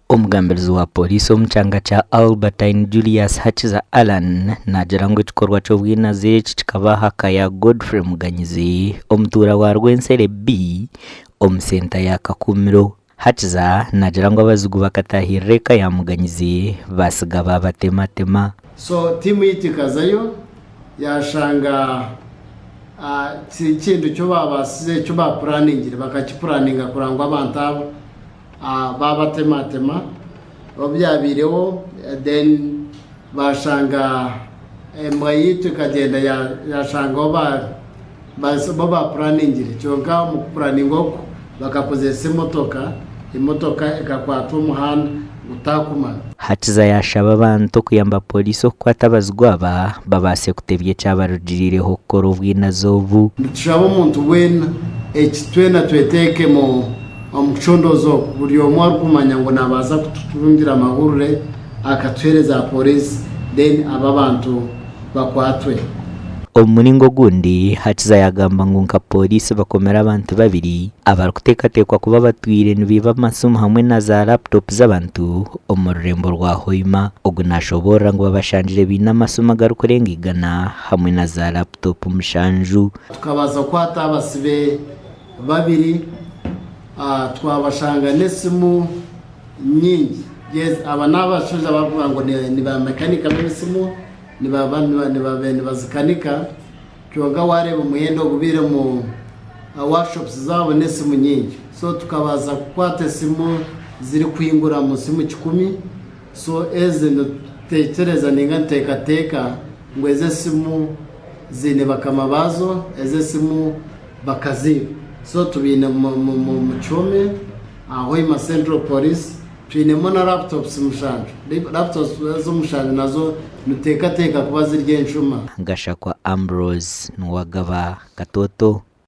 Omugambirizi wa Pooriisi omu kyanga kya Albertine Julius Hakiza Allan naagira ngu ekikorwa ky'obwinazi eki kikaba aha ka ya Godfrey Muganyizi omutuura wa Rwensere B omu senta ya Kakumiro. Hakiza naagira ngu abazigu bakataahirira eka ya Muganyizi baatsiga baabatematema. So tiimu yaitu ekazayo yashanga ekintu eki babaasize eki bapuraningire bakakipuraninga kureba ngu abantu abo Baabatematema obu byabaireho then baashanga embwa yaitu ekagyenda yaashanga ahu bapuraningire kyonka omu kupuraninga okwo bakakozesa emotoka, emotoka ekakwata omuhanda gutakumara. Hakiza yaashaba abantu okuyamba pooriisi okukwata abazigu aba babaase kutebya ekyabarugiriireho kukora obwinazi obu. Nitushaba omuntu weena eki twena tweteekemu Omu kucondooza oku, buri omwe arikumanya ngu nabaasa kututungira amahurire akatuheereza aha pooriisi then abo abantu bakwatwe. Omu muringo ogundi, Hakiza yagamba ngu nka pooriisi bakomire abantu babiri abarikuteekateekwa kuba batwire nibaiba amasimu hamwe na za laptop z'abantu omu rurembo rwa Hoima. Ogu nashoboorora ngu babashangire baine amasimu agarikurenga igana hamwe na za laptop mushanju. Tukabaasa kukwata abasibe babiri twabashanga n'esimu nyingi. Yes, aba n'abashaija abarikuvuga ngu ni ba makanika b'esimu nibazikanika kwonka waareeba omuhendo ogubaire omu workshops zaabo n'esimu nyingi. So tukabaasa kukwata esimu zirikuhingura omu simu kikumi, so ezi nitutekyereza ninga nituteekateeka ngu ezi esimu ziine bakama baazo, ezi esimu bakaziiba. So tubaine omu kihome aha Hoima Central Police twinemu na laptops mushanju. Laptops ezo mushanju nazo nituteekateeka kuba ziri enshuma. Gashakwa Ambrose Nuwagaba Katoto.